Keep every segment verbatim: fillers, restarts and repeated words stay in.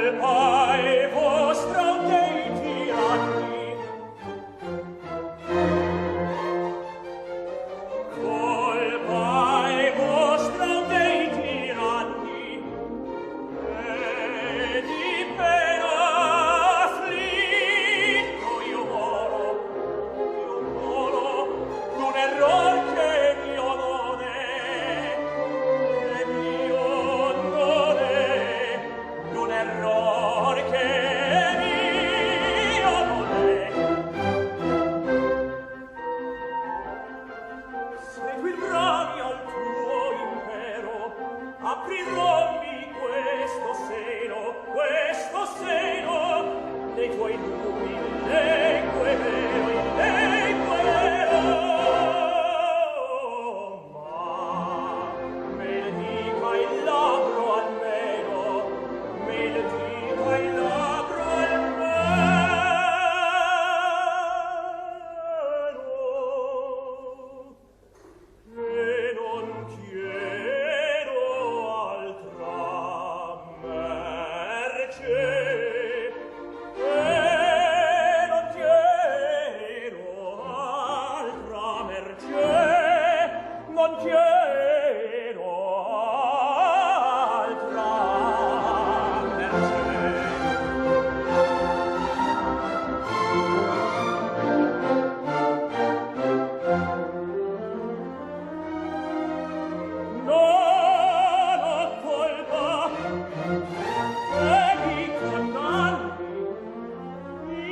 Colpa è vostra o dei tiranni? Colpa è vostra o dei tiranni? E di pena afflitto io moro, io moro, d'un error che mio non è, che mio non è. D'un error che mio non è. Seguirò al tuo impero, aprirommi questo seno, questo seno, nei tuoi numi legherò, legherò. Ma me dica il labbro almeno, me dica il labbro almeno, e non chiedo altra mercé. E non chiedo altra mercé, non chiedo altra mercé. Non ho colpa e mi condanni, mi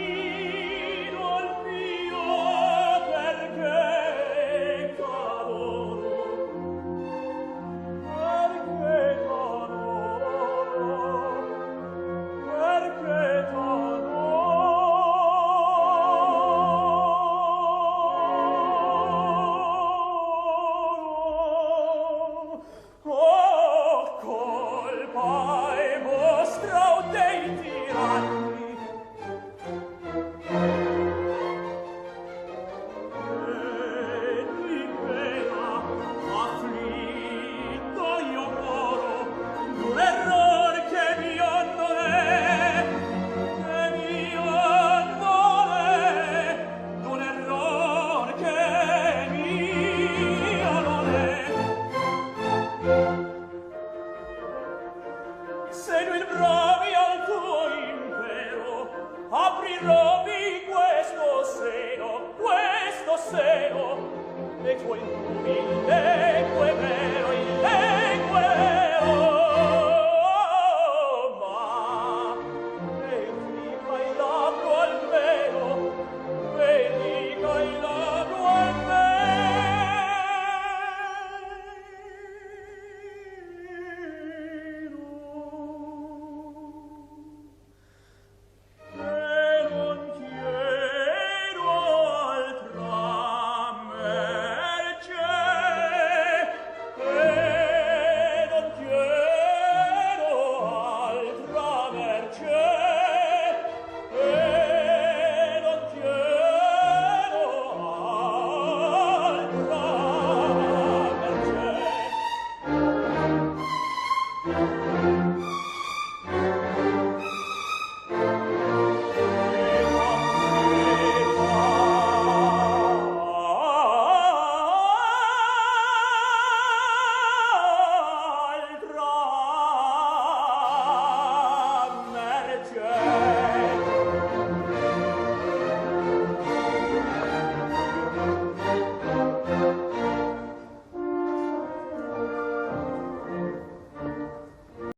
non mio perché t'adoro, perché t'adoro, perché t'adoro. Oh, colpa è vostra o dei tiranni? E di pena afflitto io moro, d'un error che mio non è, che mio non è. D'un error che mio non è. Seguirommi al tuo impero, aprirommi questo seno, questo seno, nei tuoi numi